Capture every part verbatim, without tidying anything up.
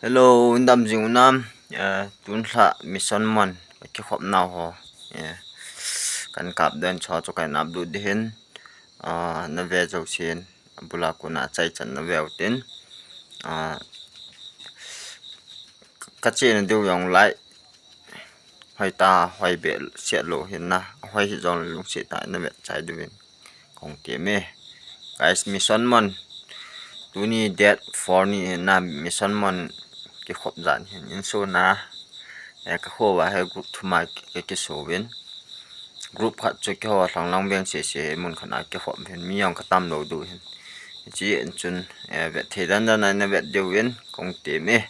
Hello, indam jing unam. Eh, tun lha mission mon ka kikhop nau ho. Eh, kan kap den cho cho kan upload di hin. Ah, na ve jo sin. Abula kuna chai chan na ve utin. Ah, ka che na diu yong lai. Hoi ta, hoi be siat lo hin na. Hoi hi jong lungsi ta na ve chai diu hin. Kong ti me. Guys, mission mon. Tuni date four ni na mission mon kikhop jan hin. Insu na. Eh, ka ho wa he group thuma ke ke so win. Group khat chu ke ho lang lang beng se se mun khana ke ho hin mi yong ka tam lo du hin. Chi in chun, eh, vet thei dan dan na vet diu win kong ti me.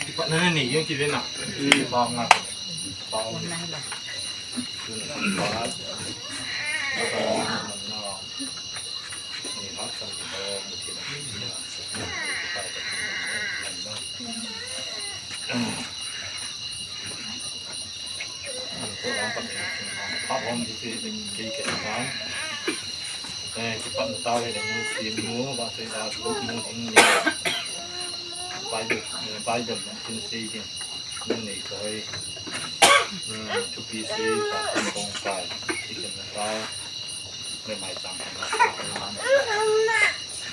Kipat na ni yung kibe na. Ba nga. Ba nga. Bible, eh, Bible na kin sei ding. Nang nei toi. Hmm, thupi sei, ta kan tong kai. Ti kan na ta. Mai mai chang kan na ta.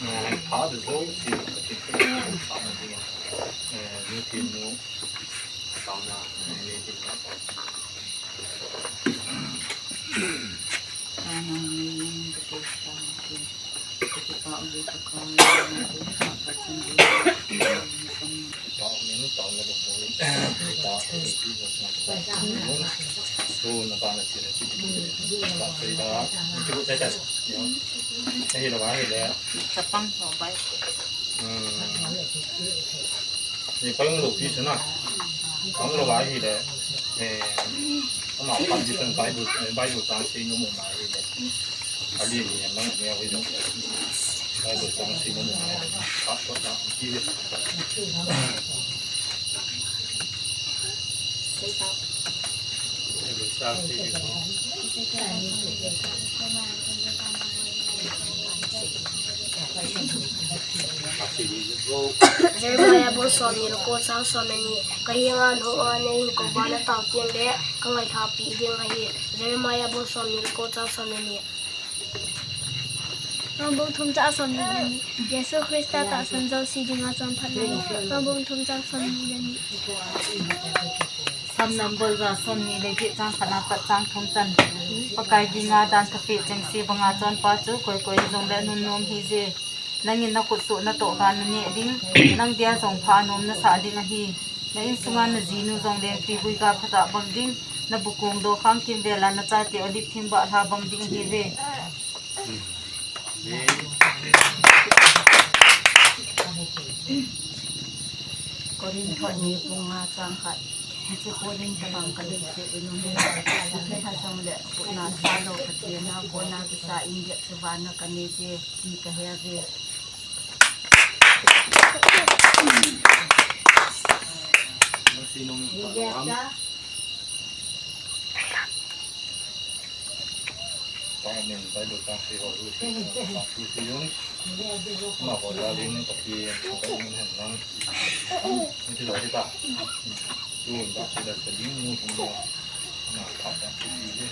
Eh, pa de zo si ka ti ko pa na ding. Eh, ni ti nu. Pa na, eh, ni ti pa. Chapang ho bai. Hmm. Ni pa yung lo pi sana. Ang lo bai hi le. Eh, ama pa di san Bible, eh, Bible tang sei no mo mai hi le. Ali ni ang mang ni awi lo. Bible tang sei no mo mai. Pa ko ta ki le. Bible tang sei no. Jeremiah bung somni le ko chang somni le ni. Ka henga nahung a, nei hin kouva natao teng le, ka ngailhahpeh ding ahi. Jeremiah bung somni le ko chang somni le ni. Rom bung thum chang somni le ni. Jesu Christa tahsan jouse dinga chonphatna ahi. Rom bung thum chang somni le ni. Sam number ja somni le get chang khat a pat chang thum chan. Pakai dinga dan thupeh chengse banga chonpha chu koi koi hijongle nunnom hije. Nangin nakhut soh natoh ga naneh ding, nang dia jong pha anom nasah ding ahi. Na insunga najinu jong lengpibui ga phatah bang ding, nabu kong dokhang kimvel a nachate olip thingbah lha bang ding ahiuve. Korinth ni bung nga chang khat. Hiche Korinth tabang ka lungset in um. Hiche ha jong le, putna sa lou Pathen a kona kisa in dep chu vana ka nei je ti ka he ve. Amen. Bible tang sei ho, tang sei sei jong. Ma ho la ling ka pi, ka pi hen lang. Ni ti lo ti ta. Tu da ti da sa ling mu mu. Na ta ta ti ti le.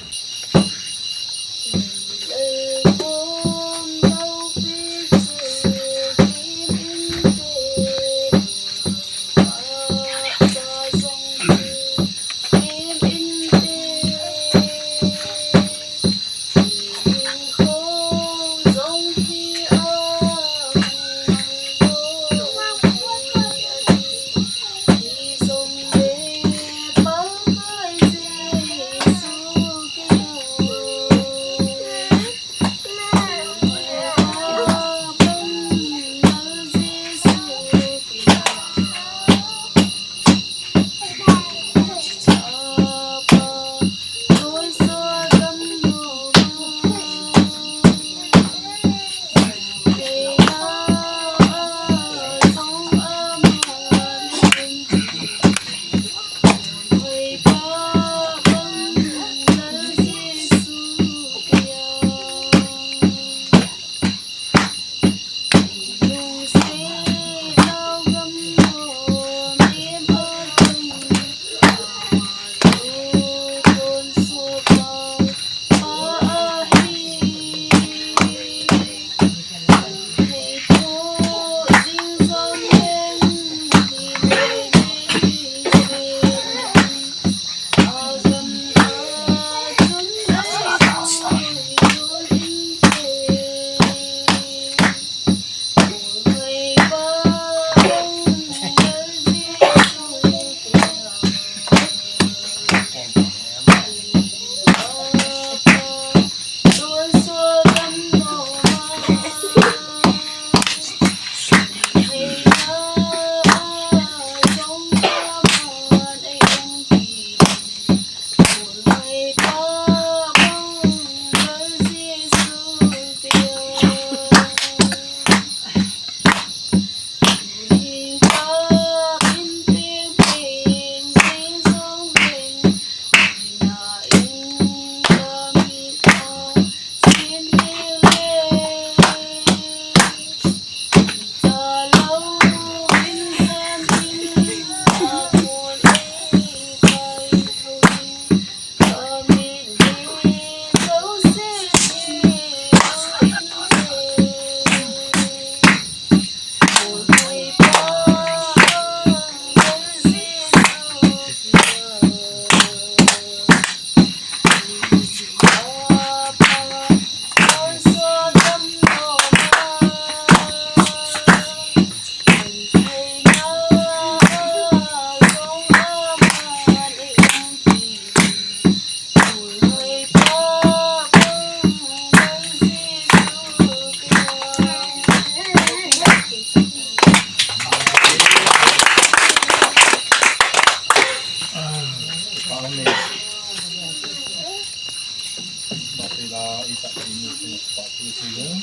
Tingsi lung,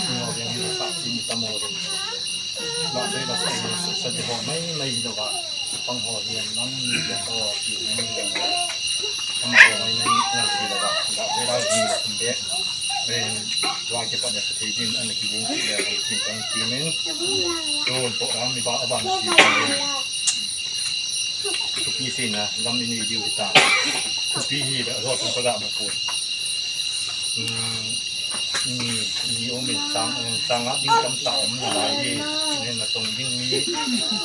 tingho veng hi sa ti mi tamo ding. La te la sa sa sa de ho mai mai hi lo ba. Pang ho hian nang ni de ho ti ni de ho. Ama ho mai mai nang ti lo ba. La te la ni de. Em, wa ke pa de sa te din an ki bung ki de ho ti tang ti men. Don to ram mi ba a ban ti. Thupi seina lam i nei diu hi ta. Thupi hi la lo tun ka ga ma pu. Ni, ni um in chang, chang a ding tam ta um na lai e. Ni na tong ding mi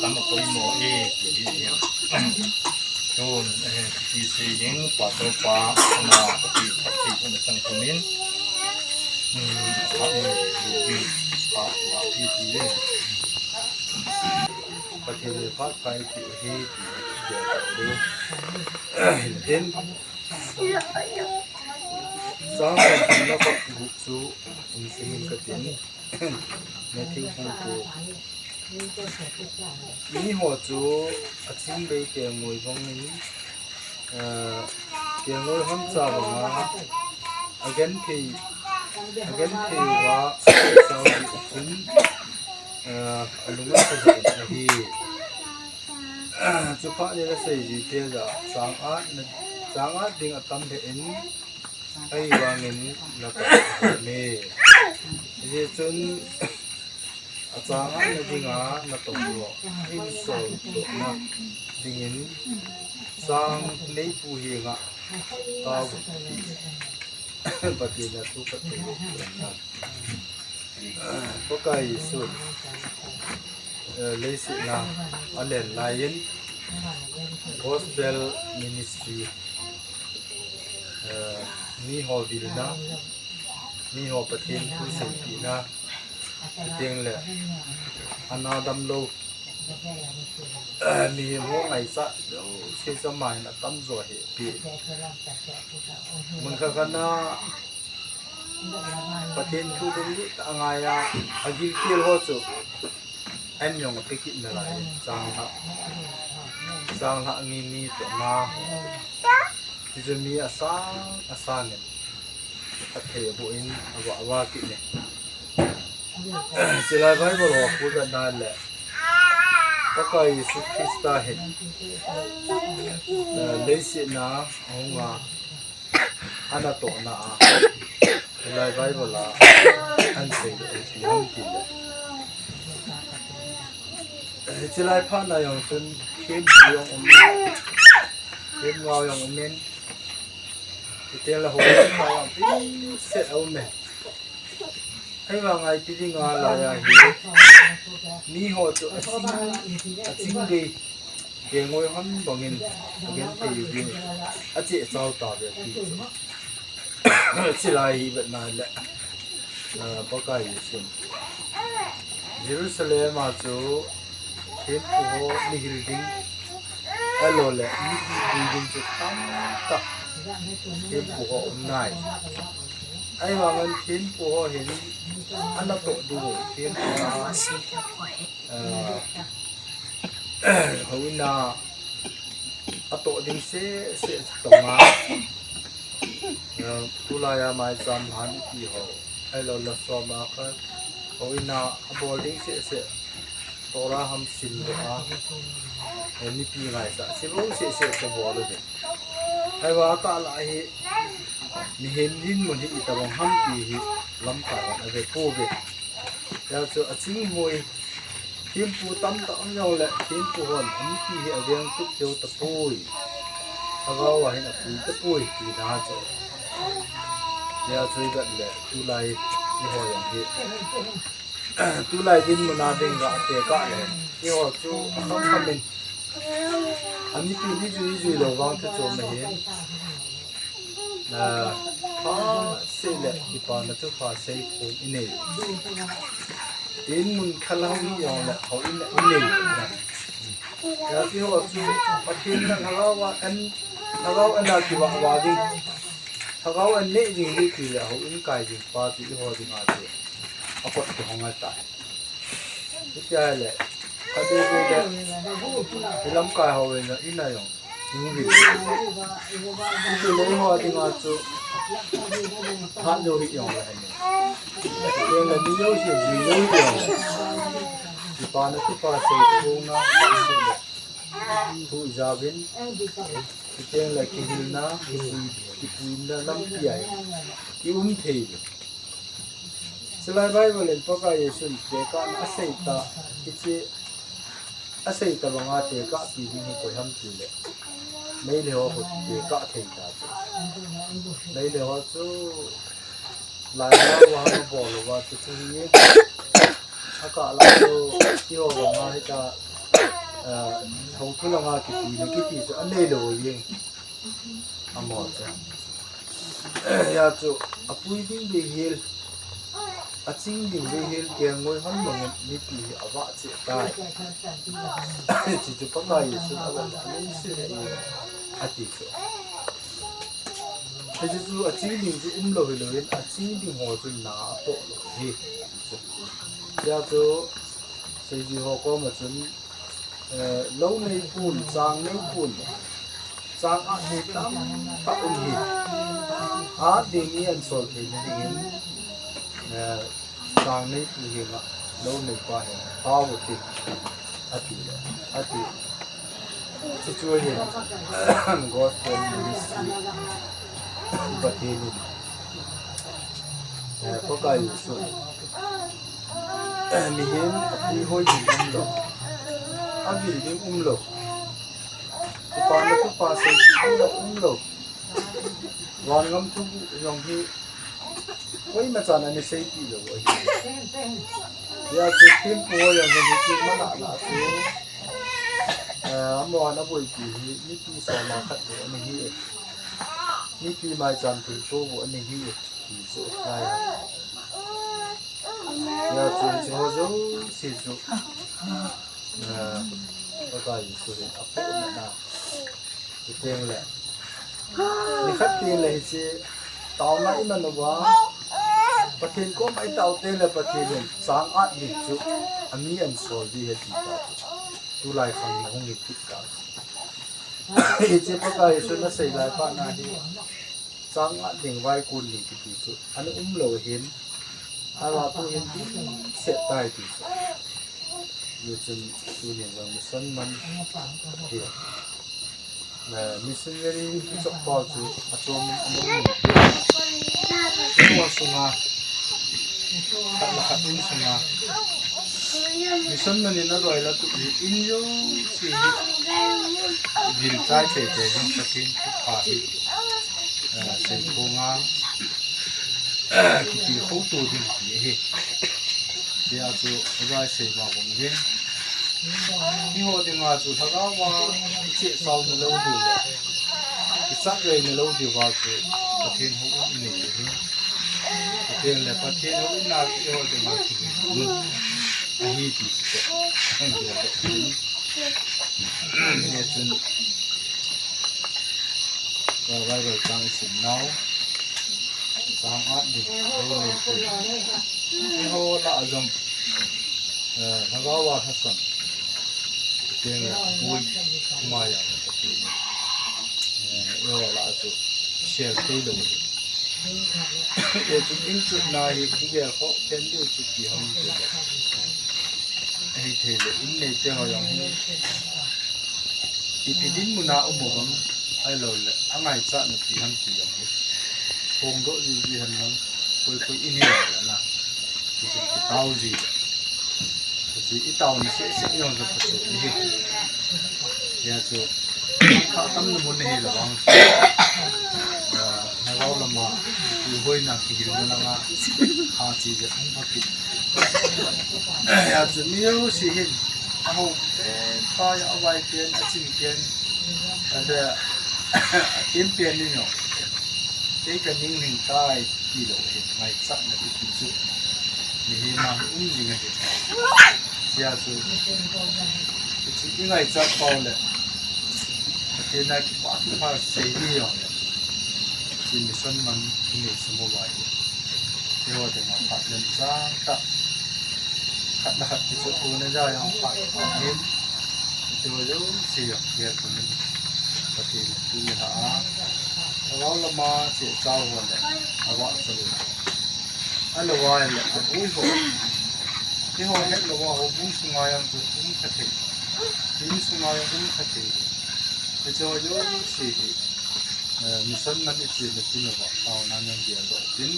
tam a poimo e. Tun, eh, thupi sei ding, pa to pa, na, thupi, thupi, thupi, sang thumin. Hmm, pa, eh, thupi, pa, pa, thupi, thupi, eh. Pathen le phat kai ti hi ti ti ti. Hin tin. Sang kan na pa bu chu in sin ka tin. Matthew bung ko. Mi ho chu a ching bei te ngoi bang in, eh, ke ngoi ham cha bang a, a gen thei, a gen thei wa, sa wi chun, eh, a lung a sa hi. Chu pha ni la sei ji te ja, chang a, chang a ding a tam he in, ai bang in la ta me. Ji chun, A chang a na ding a na tong lo. Hin sol to na ding in sang nei pu hi nga. Tau ti. Pathen a thu ka te na. Pakai Jesu. Eh, leiset na a len lai in gospel ministry. Eh, mi ho vil na. Mi ho Pathen thu seipeh na, chuteng le, ana damlou, eh, mihem ho ngaichat jouse chu ama hin atamjo ahe pi. Mun khat khat na, Pathen thu lunglut a ngai a, agilkel ho chu, an jong apeh kit nalai, changlhah, changlhah ngi mi toh na, hichu mi asang, asang in. Athei aboh in ava, ava kit ne. Chulai Bible ho khu ga na le. Pakai Jesu Christa hin, eh, leiset na ahung a, ana toh na a. Chulai Bible a, an sei le, an sei hon ti le. Eh, chulai phat na jong chun, thempu jong um in, themgao jong um in, Chuteng le ho, pa jong, pi set a um e. Ahivang a ipi dinga laiya hi, mi ho chu a ching, a ching bei, kengoi hon bangin, a gen thei uvin, a cheh chau tauve ti chu. Chulai hi vet na le. Ah, Pakai Jesun Jerusalem a chu thempu ho mihil ding, ahilou le mipi pui ding chu tamtah thempu ho um nai. Ahivangin thempu ho hin ana toh diu thempu ho. Ah, houin a atoh ding seh seh tong a, eh, tulai a maicham han ipi ho, ahilou le som a kha, houin a abol ding seh seh, Torah ham sim doh a, eh, mipi ngaisah, sibou seh seh chu bol uvin. Ahivang a kah lah hi, mihem dinmun hi itobang ham ti hi, lamkai hon ave pouve. Hijeh chun a ching hoi, thempu tamtah um jong le, thempu hon, a mipi hi aveng tup deu tapoi. Lhagao a hin apui tapoi, tina chu. Hijeh chun ivet le, tulai, eiho jong hi. Tulai dinmun a ding ga te kah le, eiho chu akham kham in. A mipi hi jui jui lou vang chu chu ma hi. Ah, pha seh le kipana thupha seikhom inei. Dinmun khalhang hi jong le houin a inei. Hijeh chun eiho chu Pathen in lhagao a an, lhagao an a kivah vah ding. Lhagao an neh ding hi ti le houin kai ding pa chu eiho dinga chu akot kihong ahitai. Hitia le, khatvei vei le, i lamkai houin a, in a jong, in vil. Hichu le eiho dinga chu, Hat lou hi jong le hen. Kei le mi lou hi, mi lou hi jong le. Kipana kipa sei kong na. Thu jabin. Kei le kihilna, kipui, kipuina lampi a. Ki um thei. Chulai Bible in Pakai Jesun tekahna asei ta, hiche asei ta banga tekahpi ding hi koi ham tile. Meitei ho khu tekah thei ta chu. Meitei ho chu lai la wa ha bol uva chu chu hi. Akah la chu keiho banga hita, eh, thou thu langa kipuina kiti chu anei lou jeng. Amaho chu. Hijeh chun, apui ding beihel, aching ding beihel, kelngoi hon bangin mipi hi avah cheh tai. Hiche chu Pakai Jesun avetna aneisel ahi, ati chu. Hiche chu aching ding chu umlou hilouvin, aching ding ho chun na atoh lou ahi, ati chu. Hijeh chun, seiji ho koma chun, Eh, lou neipun, chang neipun, chang at hi tamtah um hi. At ding hi ahin sol theina dingin, eh, chang neipu henga lou neipa henga pao u hite, ati le, ati. Chuchu ahi, gospel ministry, Pathen in, eh, Pakai Jesu. Mihem apui hoi ding umlou. Avil ding umlou. Kipana kipa sei ding umlou. Van gam thu jong hi koima chan ana seipeh lou ahi. Hijeh chun thempu ho jong hi mipi manah lah chu, eh, amaho ana boipi hi mipi soma khat bou ana hi. Mipi maicham thilsoh bou ana hi. Ti chu lai a. Hijeh chun hiche ho jouse chu, eh, Pakai Jesu hin apohna na. Chuteng le, nikhat teng le hiche taona iman uva, Pathen koma itao teng le Pathen in chang at ding chu ami ahin sol ding ahi ati ta chu. Tulai khang hi hung hi kit ta. Hiche Pakai Jesun asei lai phat na hi. Chang at ding, vaikon ding kiti chu ana umlou hin, ala tu hin dimset tai ti chu. Hichun tuhin jong mission man hi, eh, missionary kichop pau chu achom in ana um. Tua sunga, khat le khat in sunga, mission man in aloi la tu hi, in jouse hi vil chai teitei jong Pathen thupha hi. Eh, seikhonga, eh, kitilkhou to ding ti ahi. Hijeh chun, hijeh a seima bang ding. Eiho dinga chu lhagao a ichehsao nalou diu le, ichat rei nalou diuva chu Pathen houin inei u ahi. Pathen le Pathen houin a chu eiho dinga kilunglut ahi ti chu. Hichun, Bible chang isim nau, chang at ding, lou neipun. Eiho lah a jong, eh, lhagao a lhasam, teng le apui, mai a le apui. Eh, eiho lah a chu, share thei lou ding. Hichun in chutna hi, kigel khoh pen diu chu ti ham ti le. Ahithei le, in neite ho jong hi. Ipi dinmun a um uvem, ahilou le, angaichatna ipi ham ti jong hi. Phongdoh jiji hen lang, koi koi in hilou le na. Hichun kitao ji le. Hiche itaona seh seh jong jong phatseh ahi. Hijeh chun, thah tamna mun nahi le vang. Ah, lhagao lama, ipi hoina kihilna langa, ha chi jep hung pha kit. Hijeh chun mi jouse hin, ahao pen, pai, avai pen, aching pen, ale, athem pen ni jong. Kei kaning hing tai, tilou ahi, ngaichatna kiti chu. Mihem a hi um jing ahi. Hijeh chun, hiche ingaichat pau le, Pathen a kipah kipah sei ding jong le, hiche mission man inei sung uva hi, eiho dinga phat lemchang tah, khat le khat kichoi tona jeh a jong phat tah hin, hiche ho jouse jong kihelpha in, Pathen in tuni lha a, Lhagao lama chehchau ho le, avahchoi. Ahilouleh, aboi ho. Hiho hetlou a houbung sunga jong chu um kha thei. In sunga jong um kha thei. Hiche ho jouse hi, eh, mission man iti na tin uva, taona nang geldoh tin.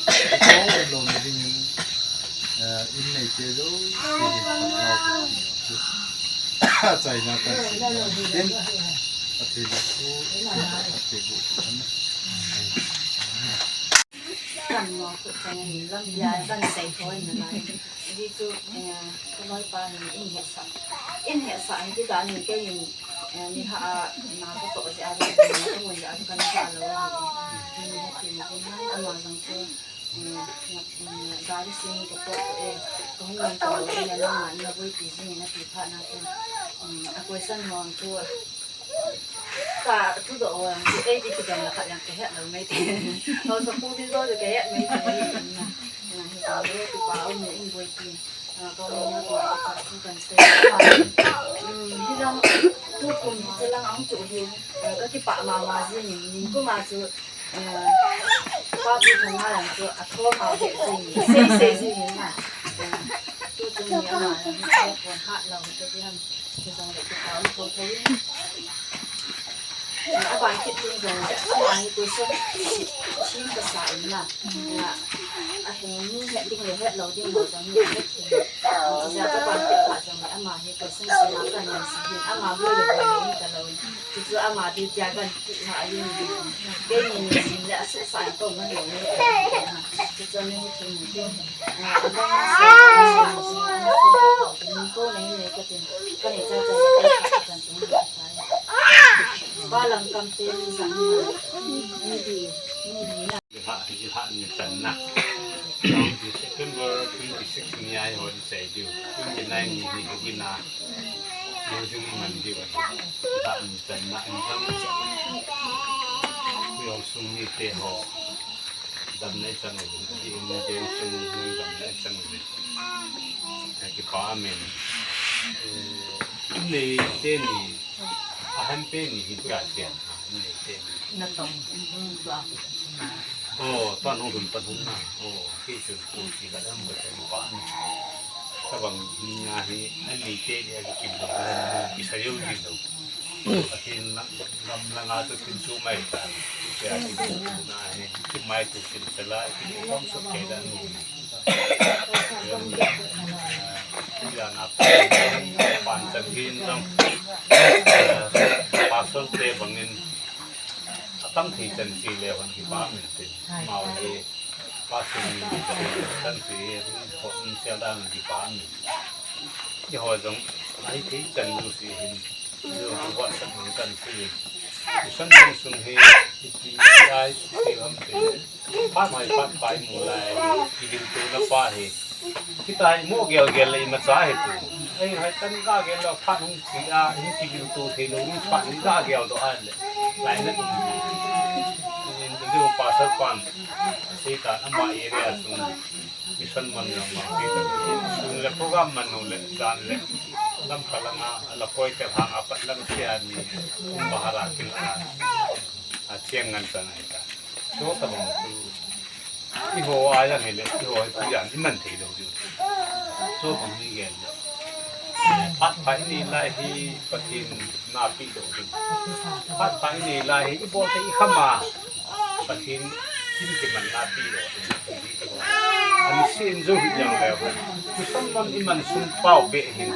Hiche ho umlouna dingin, eh, in neite jouse hin taona chu. Achaina kan sei tin. Athei na chu, athei bu kan. Kan mo ko chang ni lam ya kan sei ko na lai. Hi chu, eh, ko noi pa ni in he sa. In he sa hi da ni ke ni, eh, ni ha na ko to ja ni ko mo ja kan ja lo ni. Ni ha ti ni ko na ama jong chu, eh, na, eh, ga ri sin ko to, eh, ko hung ko na na na boi ti ni na ti pha na chu. Mm, a question mo chu Ka thudoh ho jong chu, ei, ti kidong le khat jong kahet lou mai te. Ho sa pu bi jo chu kahet mai te. Na, na, hi ka lo, tu pa um ne in boi ti. Na, ka um ne tu pa chu kan te. Hmm, hi jong, tu kum hi chu lang ang chu hi. Na, ka kipah mama ji ni, ni kum a chu, eh, pa pu thang a jong chu, a tho ma he ji ni. Sei, sei ji ni na. Eh, tu chu ni ama, ni ko hat lou, tu bi ham. Hijongle kipa um thotho in. Aban kit ding jongle, ama hi question thim kasa in na. Na, ahin mi het ding le het lou ding ho jong hi ahet thei. Hijeh a aban kit phat jongle, ama hi question thim a kan nang si hin. Ama boi le boi lou hi talou in. Hichu ama duty a kan kit lha ahi. Keini ni sim le asuhsah in kou man lou hi. Hichu ni hi thim ni. September twenty-six ni a eiho chai diu, twenty-nine ni hi hina, losing man diu ahi. Lhah ni channa ahi. Yong sung ni te ho. Damna i chan u, i in ding chung damna i chan u. Ka kipa amen. Eh, in nei teni, ahan teni hi tua tia, in nei teni. Na tong, mm, tua. Oh, tua nung dun pa dun na. Oh, ki chun ku chi ka dam ka kipa amen. Tabang ni a hi, an nei teni a ki kim dam, ki sa yo ki dam. Pathen lam, lam langa chu thil chu mai ta. Tia chu na hi, chu mai tu thil chala, chu khom sot kei dan nu. Tia na pan chan hin jong. Pastor te bangin, atam thei chan si le hon kipa min tin. Mau hi, pastor ni chan si, hon sia dan kipa min. Eiho jong, ahi thei chan nu si hin. Yo, tu WhatsApp nung kan si. Isan nung sung hi, iti ai, iti ham te. Phat mai, phat pai mu lai, kiding tu na pa hi. Kita hi mo gel gel le ima cha hi tu. Ai, hai kan ga gel lo phat hung si a, hi kiding tu thei lo ni phat ni ga gel do ai le. Lai na tu. Ni tu pa sa pan. Satan ama area sung. Mission man jong mang ti ta. Sun le program man nu le dan le. Lam ka langa, la koi te hang apat lam sia ni. Bahara kil a. A chiang ngan ta nai ta. So ta bang tu. Eiho a yang hi le, eiho hi tu yan, i man thei lo diu. So bang ni gen le. Phat pai ni lai hi Pathen na pi lo diu. Phat pai ni lai hi i bol thei i kham a. Pathen in kimanna pi lo. Ani sin jo hi yang le. Kusam man i man sum pau be hin.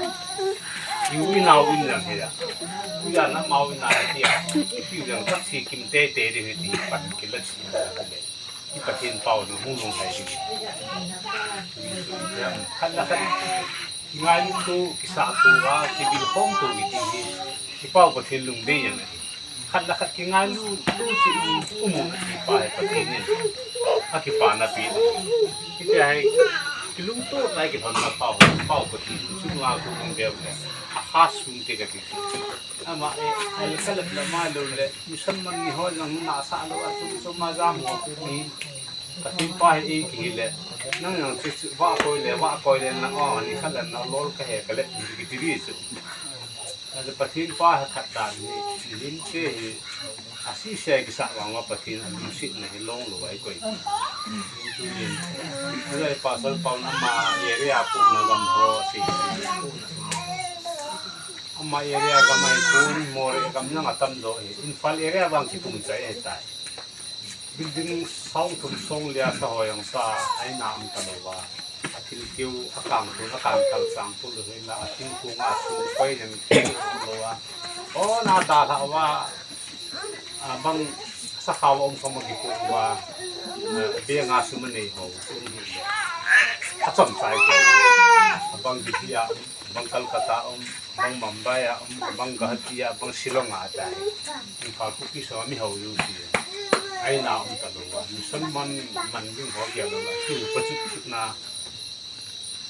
I u i nau in yang he ya. U ya na mau in na he ya. I piu yang tak si kim te te ding hi ti pan ki la si. I Pathen pau na hu nung hai ding. Khat la khat. Kingailu tu, kisah tu, a, kibilkhom tu, kiti hi, kipau Pathen lungdei jeng ahi. Khat le khat kingailu tu, chi um, um, um, pa hi Pathen in. Akipana pi. Kiti hi, kilungto tai kilhonna pau, pau Pathen, chunga tu lungdei le. Akha sung te kati. Ama e, ai kalat la mai lo le, mission man ni ho jong na sa lo a, chu chu ma jam ho ku ni. Pathen pa hi ei kihi le, nang jong chu chu va koi le, va koi le, nang o, ni khat le, nang lol ka he ka le, kiti ri chu. Pathen pa hi khat dan ni, lim te hi, Asih sei kisah vang uva Pathen alungsetna hi long lou ahi koi. Tuin, Pastor Paul in ama area puna gam ho asei, ama area gam ahi pon, Moreh gam jong atam jo ahi. Imphal area vang kitum chai ahitai. Building song thum song li a sa ho jong sa, aina um talou va. Athil keu, akang thul, akang thal sang thul hoi la, athil kung a sung koi jong lou a. O na dalha uva, abang sakha uva um khom a kipu uva, eh, beng a sum anei ho, um hi. Achom chai ko. Abang Delhi a um, abang Calcutta a um, abang Mumbai a um, abang Guwahati a, abang Shillong a tai. Imphal Kuki sung a mi ho jouse. Aina um talou va. Mission man, man ding ho gel lou la. Kiu pa chut chut na.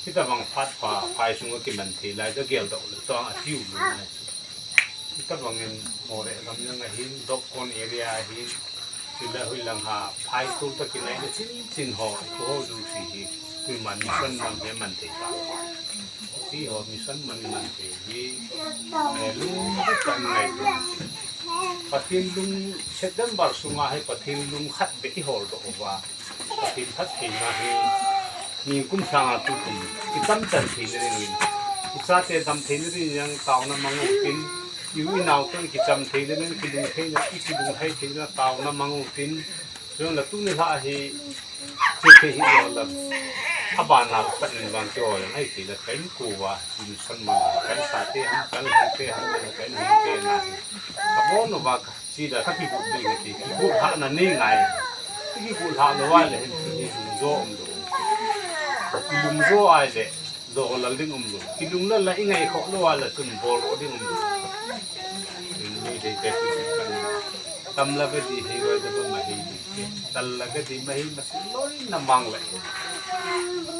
Hitabang phat pha, phai sunga kiman thei lai, ka geldoh le, tua atiu lou nai. Hitabang in Moreh gam jong ahin, Dopkon area ahin, chule hoilang ha, phai tul ta kinai le chin chin ho, ko ho jouse hi, koiman mission man hi man thei ta. Ti ho mission man man thei hi, eh, lung kan ngai tu. Pathen lung September sunga hi Pathen lung khat beh i holdoh uva. Pathen phattheina hi, nikum sanga tukum, i tamchan theina dingin, i chate dam theina dingin jong taona mang u hitin, i u i nao toh i kicham theina dingin, kilung theina, i kilung thei theina taona mang u hitin, jong la tuni lha hi, che thei hi jong la, abana pat in vang keiho jong, ahi thei la, ka inko uva, mission man, ka insate ham, ka inhung te ham, ka inhung te na hi, ka bon uva ka Chule ka kigot ding ahi, kigot lhahna nei ngai. Kigot lhah lou a le hin, kilung jo um lou. Kilung jo a le, jo lal ding um lou. Kilung lal la i ngai khoh lou a le, tun bol lou ding um lou. Nei dei te tu kan. Tam la ve di hei roi da ba ma hei di. Tal la ve di ma hei ma si loi na mang le.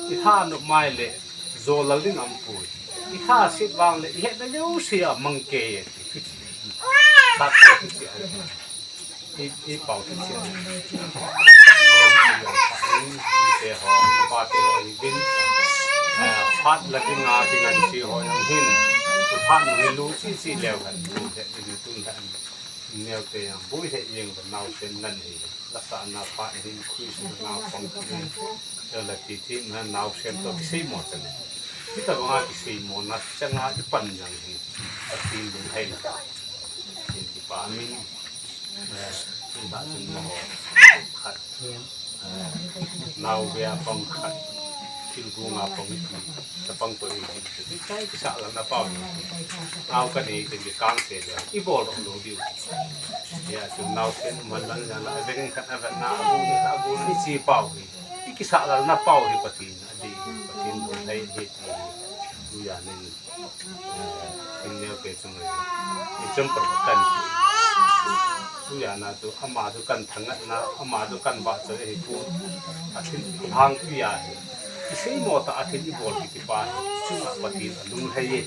I tha nu mai le, jo lal ding um poi. I tha sit vang le, i het na leu si a mang ke. Khat ko ti sia. I, i pau ti sia. Te ho, pa te ho, i bin. Eh, phat la ki nga ki ngan si ho yang hin. Phat ni lu chi chi leu kan. Lu te ni tun han. Neu te yang. Bui te yang ba nau sen nan hi. Lasa na phat hin khui su na pong. Te la ti ti na nau sen to ki sei mo te ni. Kita ba nga ki sei mo na changa i pan yang hi. A ti lu hai la. Ti pa min. Eh, in ba chun mo ho. Khat. Eh, nau ve a pang khat. Thil gung a pang ti. Ta pang to i ti. Ti kai kisa la na pau. Nau ka nei ti kang se le. I bol dong lo diu. Ya, chun nau sen man lang ya la. Ve khat a ve na. A bu ni sa bu ni chi pau hi. I kisa la na pau hi Pathen. A di Pathen ko thei hi ti. Tu ya nen. Eh, in neo ke chung le. I chom pa kan. Tu ya na tu ama tu kan thangat na, ama tu kan ba cha hi pu. A thin hang tu ya hi. I sei mo ta a thin i bol ki pa hi. Chunga Pathen a lung hai ye.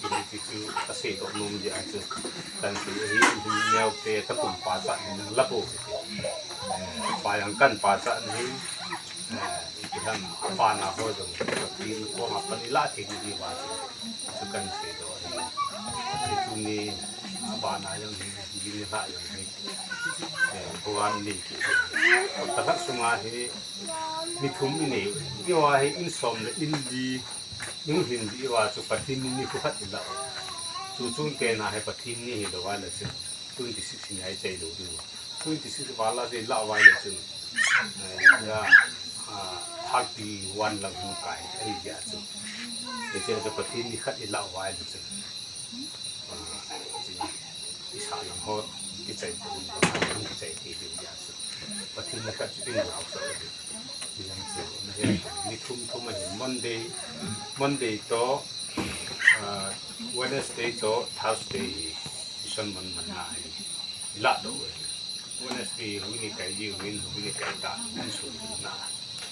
I ni ti chu ka sei to nom dia chu. Kan tu hi neo ke ka kum pa cha ni la po. Eh, pa yang kan pa cha ni. Eh, Ipi ham, abana ho jong, Pathen koma pan i la thei ding diu va chu, chu kan seidoh ahi. Tuni, abana jong hi, ding la jong hi. Eh, program ni. Ka lhah sunga hi, mi thum i nei u. I va hi, in som le in li, in hin di i va chu Pathen ni, ni khu khat i la u. Chu chun te na hi Pathen ni hi lou va le chu. Twenty six ni ai chai lou diu. Twenty six vala te la vai le chun. Eh, ya, ah, thirty one lang hung kai, ahi dia chu. Ye che chu Pathen ni khat i la vai le chun. Ah, chi, i sa lang ho, ki chai ko, ki chai ki dia chu. Pathen ni khat chu in la sa. Ti lang chu, na he, ni thum thum ahi, Monday, Monday to, ah, Wednesday to Thursday hi, mission man man na hi. La do we. Wednesday hui ni kai ji win, hui ni kai ta, un su na.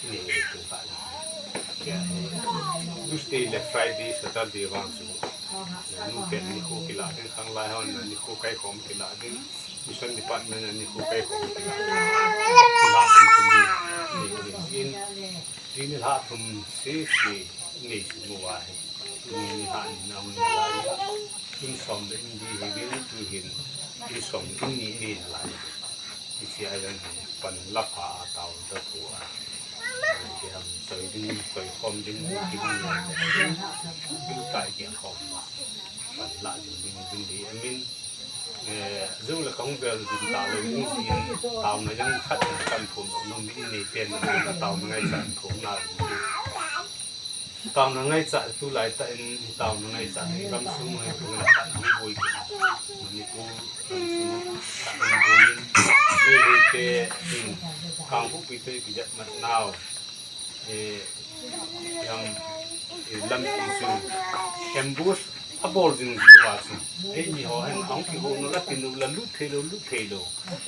Ni ni tu ka na. Ya. Tuesday le Friday, Saturday vang su. Nu ke ni khu kila ding, khang lai hon ni khu kai khom kila ding. Mission department ni khu kai khom kila ding. Kila ding tu ni. Ni ni in. Ni ni ha thum si si ni su mu wa hi. Ni ni ha ni na mu ni la. In som de in di hi ni tu hin. Insung in ni ni lai. Hiche a jong hi pan la pha a tao ta thu a. Hiche ham soi ding, soi khom ding, ding, ding tai kiang khom. Pan la ding, ding, ding, ding, amin. Eh, zu la kong bel ding ta lo ding, ding, tao na jong khat na kan phun lo, no min ni pen na tao na ngai chan phun na. Tao na ngai cha tu lai ta in tao na ngai cha ni gam sung ngai tu na khat hung boi ki. Manipur gam sung khat hung boi in. Nei hei te in kang hu pi te ki jat mat nau. Eh, yam, eh, lam ti chu ambush a bol jing ji wa chu. Eini ho hin ahung kihou nu la ti nu la lut thei lou, lut thei lou.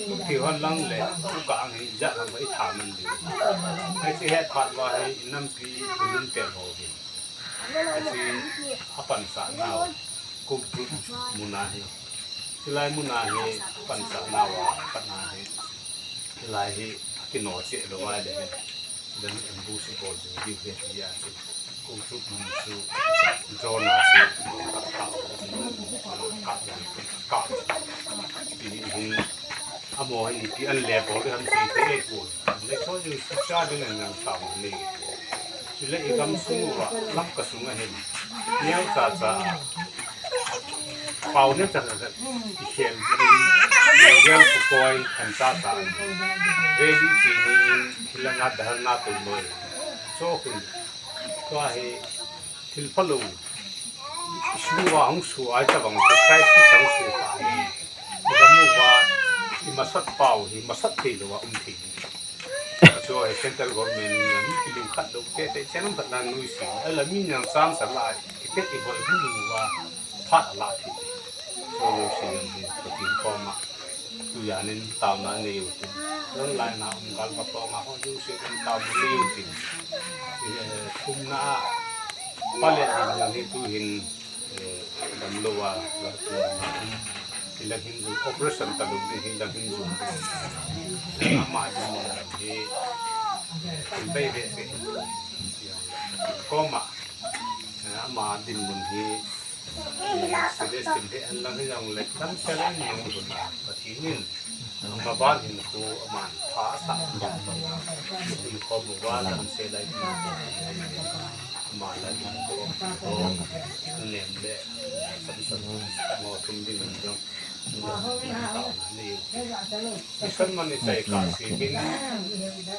Lut thei hon lang le, u ka ang hi ja lang ba i tha man di. Ai chi het phat wa hi i nampi i lun tel ho di. Ai chi a pan sa nau. Kum tu mun a hi. Chilai mun a hi pan sa nau a pan a hi. Chilai hi a kino che lou wa le hi. Lam ambush bol jing ji ve ti a chu. Kum chu mun chu drone a chu ka ka ka ka ti hin amo hin ti an le bol de ham ti te e ku. Le cho ju su cha ding an nang ta ni. Chule i gam sung wa lam ka sung a hin. Neo cha cha. Pau ne cha cha i khel ji in, gel pu koi, khan cha cha. Ve ji si ni in, hilanga dharna tu noi. Cho kun, tua hi, thil pha lo. Sung wa hung su ai ta bang, crisis hung su pa hi. Gam u wa, i masat pau hi, masat thei lo wa um thei. Chua hi central government in mi kilim khat lou te te chen khat nan nui si. Ala mi nang chang sa lai, i pet i bol bu lu wa phat la thi. Chua nui si yang hi Pathen koma. Tu ya nin tao na nei u tin. Long lai na um gal ba to ma ho ju si nin tao na nei u tin. Eh, kum na pa le din yang hi tu hin Eh, dam lou a, la tu, i la hin zu, operation ta lou di, hi la hin zu. Ama di mo la hi, eh, kum bai ve ve. Koma, eh, ama din mun hi, eh, serious tin he an lang hi jong le, dam se la ni jong zu na, Pathen in. Ama ban hin khu aman pha sa. Hin khu bu wa lam se lai. Ama lai hin khu nem le. Sam sam. Mo thum ding jong. Ni. Isan man ni sai ka si hin.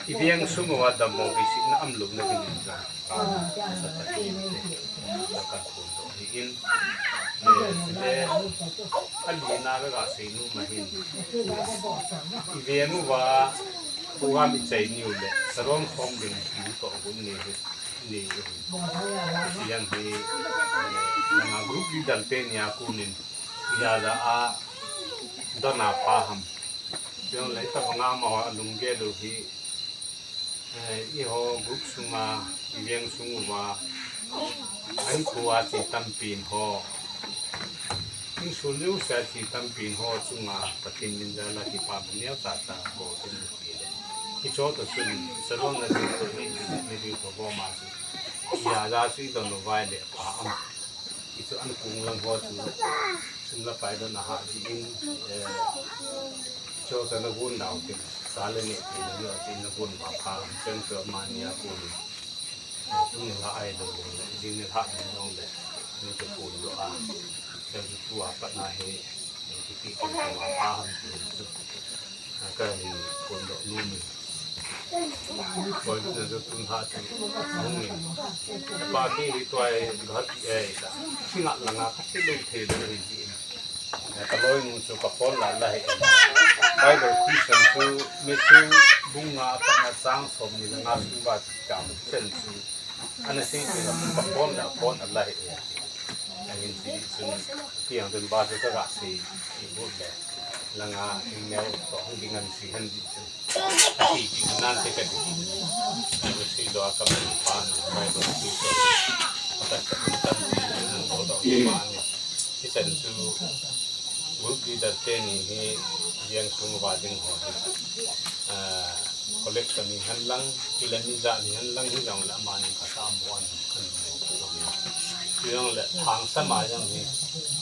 I veng sung wa dam mo bi si na am lum na hin jong. Ka sa ta ki te. Ka kan kun to hi in. Le, le, a li na ka ga sei nu ma hin. I ve nu va, program i chai niu le, saron khom ding ni to gun ni hi, ni hi. Siang hi, na group leader te ni a kunin, ya da a, dona pa ham. Siang le ta nga ma ho a lung ge lu hi, Eh, eiho group sunga, i veng sung uva, ahinkho a che tampin ho. Insung neo sa che tampin ho chunga, Pathen min jal a kipa neo cha cha ho tin ti le. Hicho to chun, salon na ding to ni, ni ding to bo ma chu. Ya ja chu i don uva le pa am. Hichu an kung lang ho chu, sum le pai don a ha ji in, eh, cho ta na gun dau tin, sa le ne tin, yo tin na gun ma pha, chen cho ma ni a kun. Eh, tu ni la ai lo le, ji ni ha ni long le, ni te kun do a. Cho chu tu a pat na he, ni ti ti kun ma pha ham tin chu. Ka hin kun do nu mi. Koi na jo tun ha chu. Hung ni. Pa ki hi tuai ghat e ta. Singa langa ka ti lo the lo hi ji. Ka loi nu chu ka phone la la he. Bible Christian chu Matthew bung nga pa na chang som ni langa su ba chang chen chu. Ana sei chu ka phone la phone la he. Ahin ti chun, tiang den ba chu ka ga sei, i bu le, langa, i neo to hung ding an sei han di chun. A sei ti nan te ka di. Ka sei do a ka mi pa na, Bible sei to. Ka ta ta ti nan do do pa ni. Ti chan chu, group leader te ni hi, yang sung ba ding ho hi. Ah, collection ni han lang, kila ni ja ni han lang hi jong la ma ni ka ta mo an, an mo ko ni. Hi jong le thang sa ma jong ni.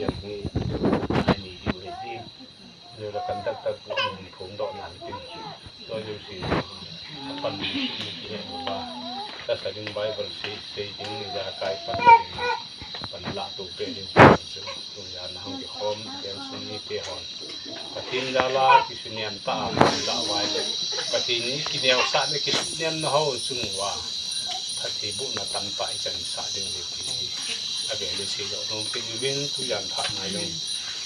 jeng hi, ai ni diu hi ti. Jula conductor pu ni phongdoh nan tin. Tua jouse, apan ni ki he uva. Tasa ding Bible sei, sei ding ni jakai pan ding. Pan la tu pe ding. Tun ja na hung kikhom, ding sum ni te hon. Pathen jal a, kisuniam ta a, la vai le. Pathen ni kineosah le kisuniam na ho chung uva. Phatthei bohna tamtah i chansah ding ahi ti hi. Avel le seidoh nom kit uvin, tujan phat nai jong.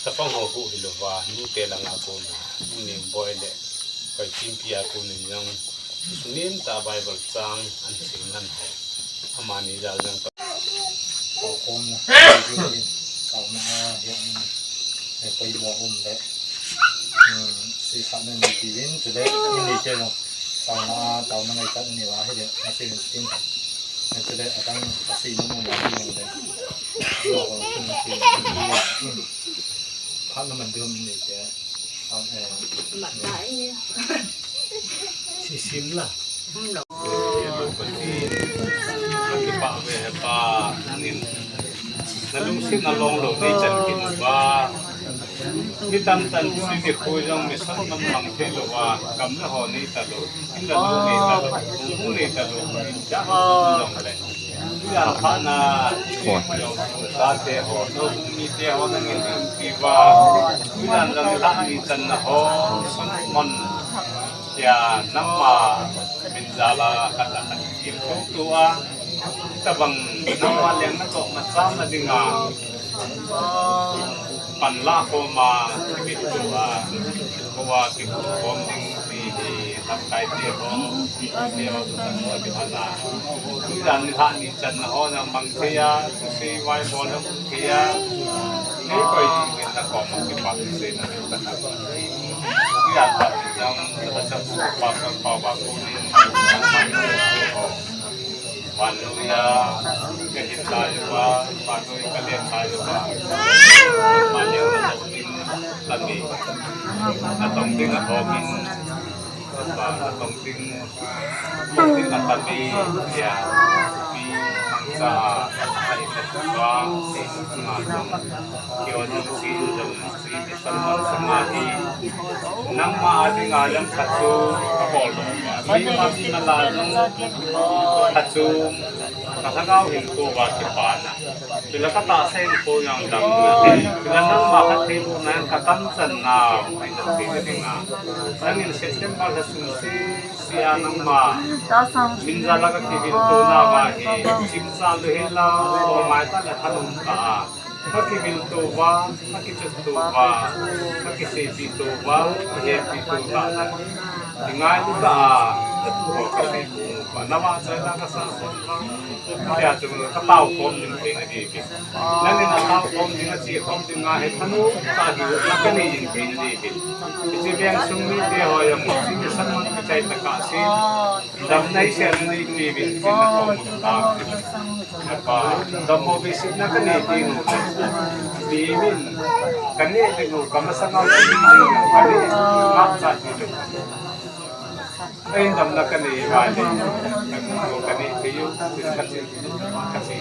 Chapang ho bou hilouva, nute langa kona, Nu Nengboi le, Pai Chingpi a konin jong, sunem tah a Bible chang, ahin sim ngan ho. Amani jal jong ta. Taokhomna, taona, hiam, eh, koi mo um le. Hmm, seisahna nei uvin, chule, mi neite jong. Taona, taona ngaichat nei uva, hile, asei tin. Chule, adang, asei nom uva, hile. Phat na man ding um neite. Taona, eh. Mat na e. Sisim la. Nalungsetna longlou nei chan kit uva. Mi tamtah in tuni nikho jong mission man mang thei louva, gam le ho nei talou, in le lou nei talou, hung nei talou, in jong le. Tujan phat na, tate ho, mite ho nangin umpi uva. Tujan jong lhah ni channa ho, Solomon, tia nangma min jal a khat le khat kimuto a, tabang nangma lengna toh machal na dinga, pan la khom a, kimuto a, kho a kikhom ding mi hi lamkai te ho, te ho tu kan ho ti phat a. Tujan ni lhah ni channa ho na mang thei a, thusei vaibol na um thei a. Nei koi ding na kom a kipa thusei na ta kha. Tujan phat ni jong, ta chang pa pa pa pa ko ni. Vannoiya, ka hin lai uva, vannoi ka len lai uva. Vannoiya na tong ding, ka ni. Na tong ding a homin, na tong ding, tong ding a kami, ya, pi, mangcha, ai, na tuva, na tong, kio jong si, jong si, Nangma a dinga jong khat chu kabol lou. Keima dinga la jong khat chu ka lhagao hinkho uva kipana. Chule ka tahsa hinkho jong damna. Chule nangma khat thei bohna jong ka kamchanna. Nangin September lha sung sese a nangma min jal a ka kivilto nauva hi chimcha lou hel a, o mai ta le thanom ta a. Ka kivilto uva, ka kichepto uva, ka kiseipehto uva, ka hepehto uva. I ngailu ta a, ka tu ho ka sei uva. Nangma chaina ka sa uva. Tia chu ka taokhom ding thei na ding hi. Nangin ataokhom ding, achekhom ding a hi thanom tah a na ka nei ding thei na ding hi. Hiche veng sung mite ho jong, hiche mission man kichai tah a sei. Damna i sem ni ti vin tin na kom ta. Apa, dammo vei sihna ka nei ti nu. Ti min, ka nei ti nu, ka masanga ka nei ti nu, ka nei, ngap cha ti nu. Ai damna ka nei vai le. Ka nei ti u, ka ti, ka ti.